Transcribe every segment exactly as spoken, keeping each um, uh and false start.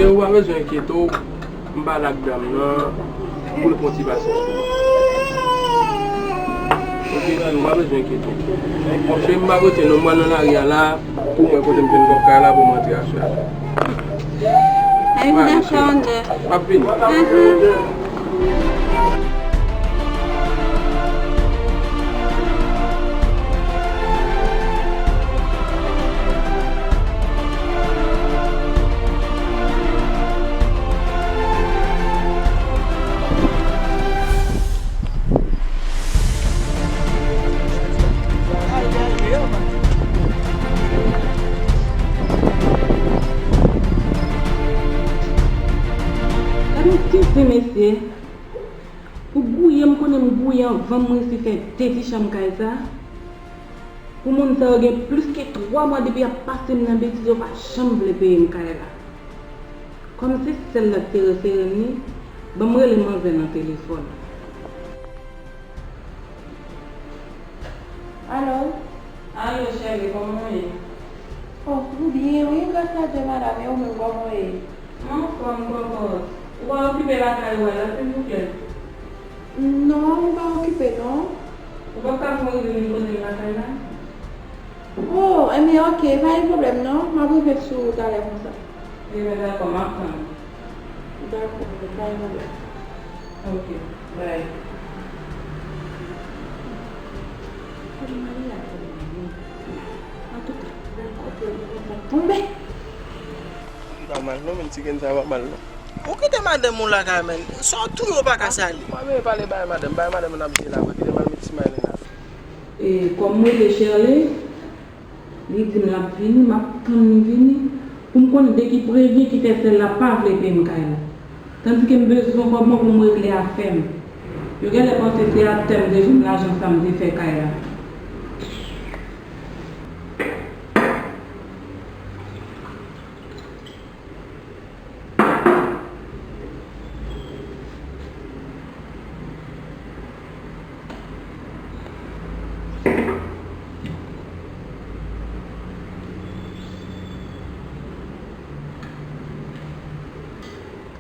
Ou pa bezwen enkyete w, m pale ak dam nan pou l pran ti pasyans pou mwen. Ok, cheri, ou pa bezwen enkyete w. Bon, cheri, m p ap rete non, m pral nan lari a la pou m wè kote m jwenn kòb kay la pou m rantre aswè a. Ay, m dakò, André. M ap vini. Mhm. Gade yon ti zen, mesye. Pou gouye, m konnen m gouye anvan m resi fè de ti chanm kay sa. Pou moun sa yo gen plis ke twa mwa depi y ap pase m nan betiz, yo pa janm vle peye m kay la. Kòm se sèl la k te refere m li, ban m rele manzè nan telefòn. Alo? Alo, cheri, kòman w ye? Oh, m byen, wi, gras a Dye, madanm, e ou menm, kòman w ye? M anfòm, kòkòt. Ou pa okipe lakay ou a la, silvouplè? Non, m pa okipe, non. Ou p ap ka fè w rive vin kote m lakay la? Oh, enben, ok, pa gen pwoblèm, non. M ap rive sou ou talè konsa. Ebyen, dakò, m ap tann ou. Dakò, pa gen pwoblèm. Ok, bye. Kote Maria tonbe menm? Antouka, bèl kote li konsa tonbe. Li pa mal non, menm ti grenn sa pa mal non. Ou kite madanm ou lakay, menm. Sa w touye w pa ka sale. Mwen menm pale bay madanm, bay madanm nan ap jwe la, kite m al met ti may nan afè. E, kòm m rele Sherley, li di m l ap vini, m ap tann li vini, pou m konn de ki prevyen ki fè sèl la pa vle peye m kay la. Tandike m bezwen kòb mwen pou m regle afè m. Yo genlè panse se atè m te jwenn lajan sa m te fè kay la.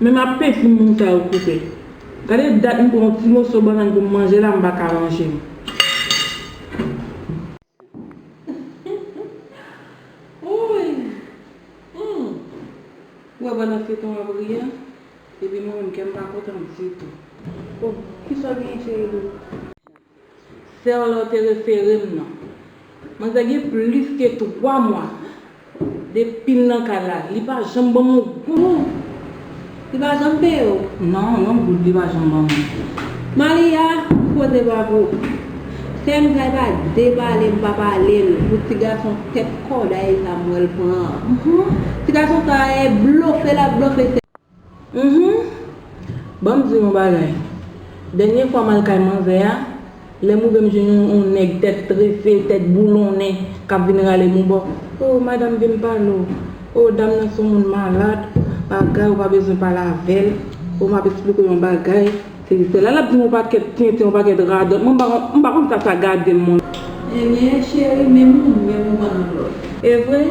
Menm apeti m moun sa yo koupe. Gade dat m pran yon ti moso bannann pou m manje la, m pa ka manje l. Wouy! Hmm. Ou wè pandan feyton an ap ri a, epi mwen menm kè m pa kontan ditou. Oh, kisa w genyen cheri dou? Sè w la w te refere m nan. Manzè gen plis ke twa mwa depi l nan kay la. Li pa janm ban m yon goud. Li pa janm peye w? Non, yon goud li pa janm ban mwen. Maria, koze pa pou ou. Sè m sa, li pa de pale m pa pale l pou ti gason tèt kòday sa m wè l pran an. Mhm. Ti gason sa e blofe l ap blofe sè. Mhm. Ban m di w yon bagay. Dènye fwa m al kay manzè a, lè m rive m jwenn yon, yon nèg tèt trese, tèt boulonnen, k ap vin rale m yon bò. O, madanm, vin m pale w. O, dam nan se yon moun malad, bagay, ou pa bezwen pale avè l. O, m ap eksplike w yon bagay. Se, se la l ap di m yon pakèt tenten, yon pakèt radòt. Mwen, m pa, m pa konn sa sa gade m, mwen. Ebyen, cheri, menm ou, menm ou pran nan blòf. E vre,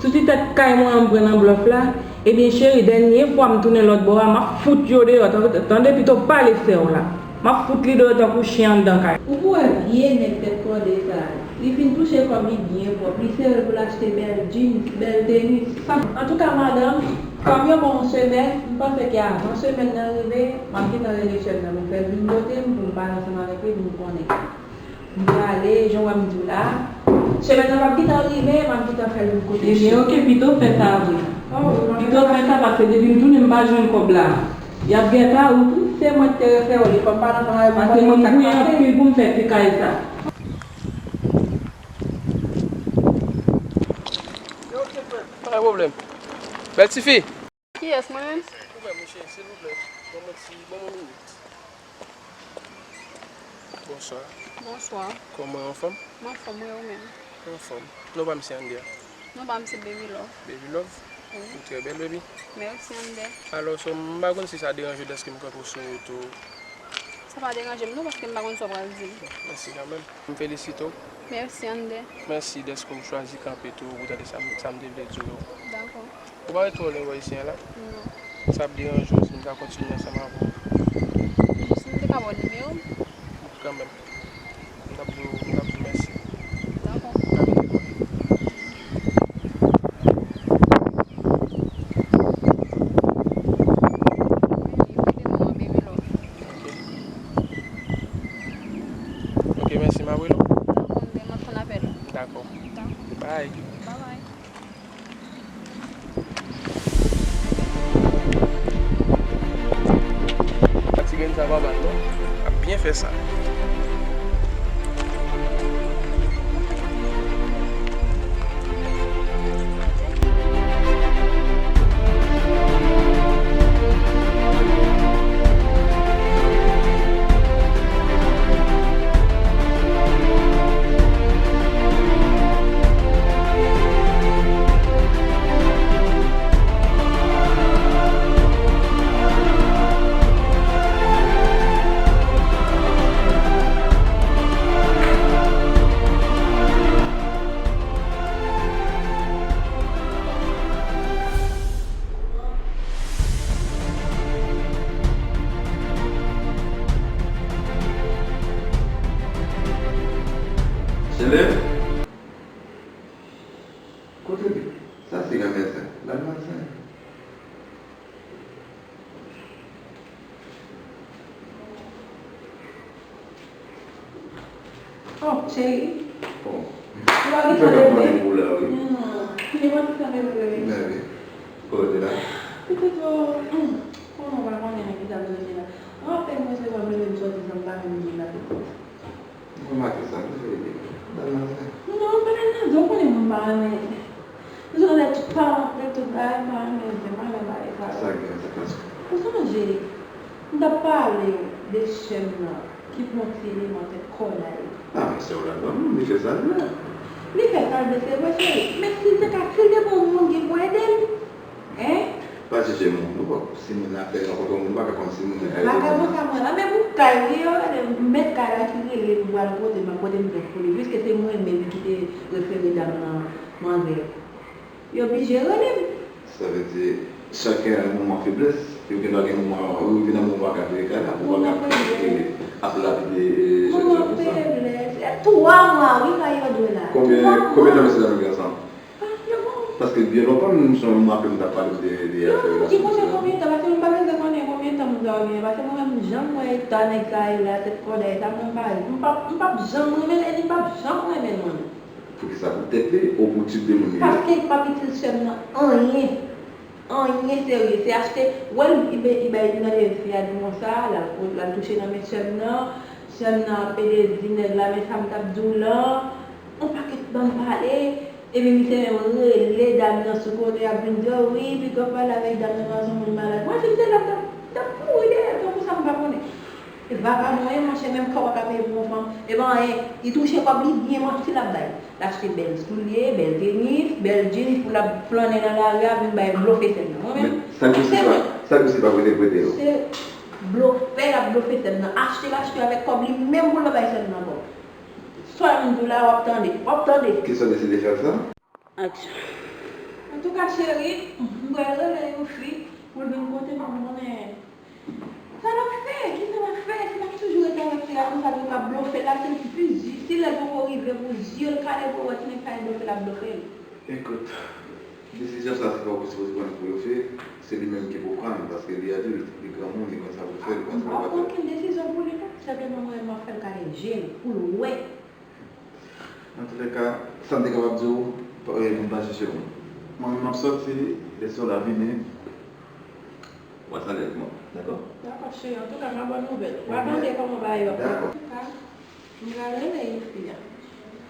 sou ti tèt kay mwen an m pran nan blòf la. Ebyen, cheri, dènye fwa m tounen lòt bò a, m ap fout yo deyò. Tande, tande, pito pale sè w la. M ap fout li deyò tankou chen anndan kay. Ou pou wè vye nèg tèt kòde sa. Li fin touche kòb li byen pwòp. Li sere l pou l achte bèl jeans, bèl tenis. Antouka, madanm, kòm yo ban w yon semèn, m panse ke avan semèn nan rive, m ap gentan rele chèf nan pou m fè l vin kote m, pou m pale ansanm avèk li, pou m konnen. M prale, jan w wè m di w la. Semèn nan p ap gentan rive, m ap gentan fè l vin kote chèf. Ebyen, oke, pito fè sa vre. Oh, pito fè sa, paske depi m tounen, m pa jwenn kòb la. Y ap gèt a ou tou. Se mwen ki te refere w li, fò m pale ansanm avèk ou. Paske mwen gouye anpil pou m fè ti kay sa. Pa gen pwoblèm. Bèl tifi. Kiyès, mwen menm? Ou menm, wi cheri, silvouplè. Ban mwen ti, ban mwen minit. Bonswa. Bonswa. Kòman, anfòm? Mwen anfòm, wi, ou menm? Anfòm. Non pa m se Andrea. Non pa m se Baby Love. Baby Love? Wi. Ou trè bèl, baby. Mèsi, Andrea. Alò, so, m pa konn si sa deranje w dèske m kanpe w sou wout ou. Sa pa deranje m non, paske m pa konn sa w pral di m. Mèsi kanmenm. M felisite w. Mèsi, Andrea. Mèsi dèske w chwazi kanpe tou pou tande sa m, sa m te vle di w yo. Dakò. Ou pa wè twò lè wè isi a la? Non. Sa ap deranje w si m ta kontinye ansanm avè w? Si m te ka ba w nimewo m? Kanmenm. M t ap di w, m t ap di w mèsi. Dakò. M t ap di w mèsi. Ok. Ok, mèsi, m ap rele w. Dakò, m ap tann apèl ou. Dakò. Dakò. Bye. Bye bye. Ti grenn sa pa mal non. Ap byen fè sa. Sele? Kote li? Sa se granmèzè. Granmèzè. Oh, cheri. Oh. Ou pa gen tan de vle. Hmm. Li pa gen tan de vle. Bebe. Kote la? Petèt ou, hmm, konnen w pa konnen nan ki sa m soti la. Mwen apèn mwen se lè m leve m soti san m pa menm di l la petèt. Mwen remake sa, m te fè li. Bèl nan zè. Non, m pa nan zè, w konnen mwen pa renmen. Joseph pa renmen tout bagay, pa renmen zè, pa renmen bagay sa yo. Sa gen, sa k pase? Ou sonje, m t ap pale w de chèn nan ki pran ti eleman tèt kòday. Ah, men sè w la, non, li fè sa l vle. Li fè sa l vle, se vre, cheri. Men si l te ka, si l te gen yon moun ki pou ede l, en? Pa jije moun, non, bon, si moun nan fè rankontre moun, ou pa ka konn si moun nan ka ede moun. Vagabon sa mwen la, men pou kay li, yo rele m, mèt kay la ki rele m pou al kote m, kote m fèt pou li, piske se mwen menm ki te refere dam nan manzè. Yo blije rele m. Sa vle di, chak gen moman feblès, yo gen dwa gen moman, ou rive nan moman w pa ka jere kay la, ou pa ka ap lapide, e, chak jou konsa. Moman feblès, e, twa mwa, wi, kay yo dwe la. Konbyen, konbyen tan mesye dam yo gen ansanm? Paske byen lontan, m sonje m raple m t ap pale de, de afè relasyon sosyo. Ki konnen konbyen tan, paske m pa bezwen konnen konbyen tan moun sa yo genyen, paske mwen menm, jan m wè eta nèg sa ye la, tèt kòday sa, mwen pa, m p ap, m p ap janm renmen l, e li p ap janm renmen mwen. Poukisa? Pou tèt li ou pou tip de moun li ye? Paske li p ap itil sè m nan anyen. Anyen serye. Se achte, wè l, li bay, li bay, li mande fi a di konsa, l al, l al touche nan men sè m nan, sè m nan ap pede di nèg la, men sa m t ap di w lan, yon pakèt bann pale. Epi misye menm rele dam nan sou kote, ap vin di, "O wi, piga w pale avèk dam nan, paske yon moun malad." Mwen, si m te la, m t ap, t ap kouri dèyè l, tankou sa m pa konnen. E vagabon ye, monchè, menm kòb w pa ka peye pou yon fanm. E pa anyen, li touche kòb li byen, manti l ap bay. L achte bèl soulye, bèl tenis, bèl jeans pou l ap flannen nan lari a, vin bay blofe sè m nan. Mwen menm, men sa k posib la, sa k posib pa prete, prete yo. Se blofè l ap blofe sè m nan. Achte l achte avèk kòb li menm pou l pa bay sè m nan kòb. Sa m di w la, w ap tande. W ap tande. Kisa w deside fè ak sa? Aksyon. Antouka, cheri, m pral rele yon fi pou l vin kote m pou m konnen sa l ap fè, kisa l ap fè. Si l ap toujou rete avèk fi a konsa, l ap blofe l, l ap fè l pi di. Si lè l poko rive pou zye l kale pou wè si nèg sa e blofe l ap blofe l. Ekout, desizyon sa se pa ou ki sipoze pran l pou blofe, se li menm ki pou pran l, paske li adilt, li granmoun, li konn sa pou l fè, li konn sa pou l pa fè. M p ap pran okenn desizyon pou li non, senpleman mwen menm m ap fè l kale je l pou l wè. Antoulèka, sa m te kapab di w, pa, e, m pa jije w. Mwen menm m ap sòti, lè sòl la vini, w a salye avèk mwen, dakò? Dakò, cheri, antouka, m a ba w nouvèl. W a tande kòman bagay yo ap fè. Dakò. Antouka, m pral rele fi a.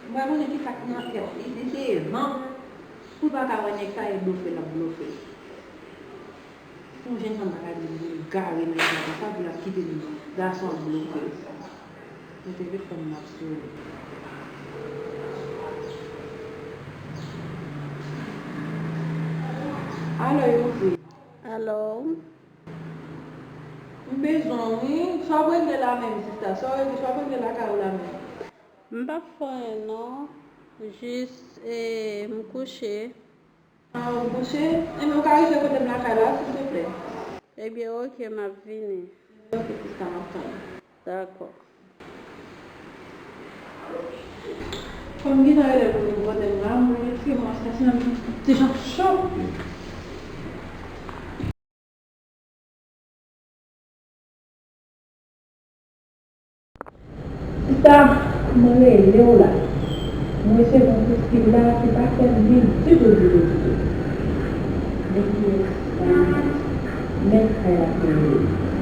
M pral konnen kisa k nan tèt li, si se van pou l pa ka wè nèg sa e blofe l ap blofe. Yon jèn fanm pa ka di l vin gare nan kay la konsa pou l ap kite gason ap bloke l. Mete vit fanm nan sou li. Alo, Youri. Alo. M bezwen w wi. Sa w ap regle la menm, sista? Sa w regle, sa w ap regle lakay ou la menm? M p ap fè anyen non. Jis, e, m kouche. Ah, ou kouche? Enben, ou ka rive kote m lakay la, silvouplè? Ebyen, oke, m ap vini. Ok, sista, m ap tann. Dakò. Kòm gentan rele pou nou kote m la, mwen retire mwen, paske nan men ti jan cho. Sista, mwen rele w la. Mwen resevwa yon koutfil la ki pa fè m byen ditou, ditou, ditou. Men kiyès la? Men kay la ki rele.